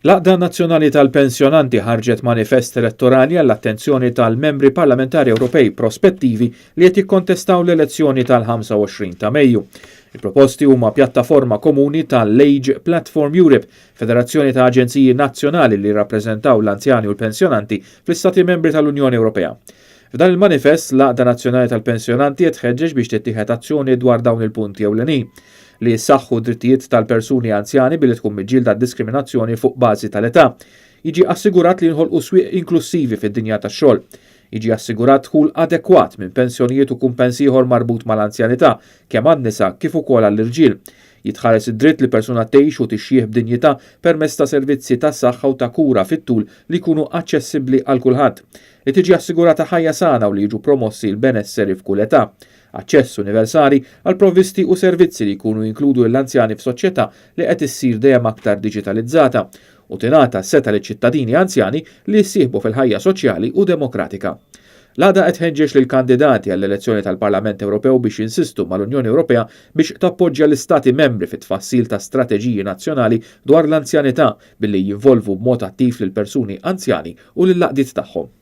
L-Għaqda Nazzjonali tal-Pensjonanti ħarġet manifest elettorali għall-attenzjoni tal-Membri Parlamentari Ewropej prospettivi li qed jikkontestaw l-elezzjoni tal-25 ta' Mejju. Il-proposti huma pjattaforma komuni tal-Age Platform Europe, federazzjoni ta' aġenziji nazzjonali li jirrappreżentaw l-anzjani u l-pensjonanti fl-Istati Membri tal-Unjoni Ewropea. F'dan il-manifest, l-Għaqda Nazzjonali tal-Pensjonanti qed tħeġġeġ biex tittieħed azzjoni dwar dawn il-punti ewlenin, li jissaħħu d-drittijiet tal-persuni anzjani billi tkun miġġielda d-diskriminazzjoni fuq bażi tal-età, jiġi assigurat li jinħolqu swieq inklussivi fid-dinja tax-xogħol, jiġi assigurat dħul adekwat minn pensjonijiet u kumpens ieħor marbut mal-anzjanità kemm għan-nisa kif ukoll għall-irġiel, jitħares id-dritt li persuna tgħix u tixjieħ b'dinjità permezz ta' servizzi ta' saħħa u ta' kura fit-tul li jkunu aċċessibbli għal kulħadd, li tiġi assigurata ħajja sana u li jiġu promossi l-benesseri f'kull età, aċċess universali għal provvisti u servizzi li jkunu jinkludu lill-anzjani f'soċjetà li qed issir dejjem aktar diġitalizzata, u tingħata s-setgħa liċ-ċittadini anzjani li jissieħbu fil-ħajja soċjali u demokratika. L-għaqda qed tħeġġeġ lill-kandidati għall-elezzjoni tal-Parlament Ewropew biex jinsistu mal-Unjoni Ewropea biex tappoġġja l-Istati Membri fit-tfassil ta' strateġiji nazzjonali dwar l-anzjanità billi jinvolvu b'mod attiv lill-persuni anzjani u lill-għaqdiet tagħhom.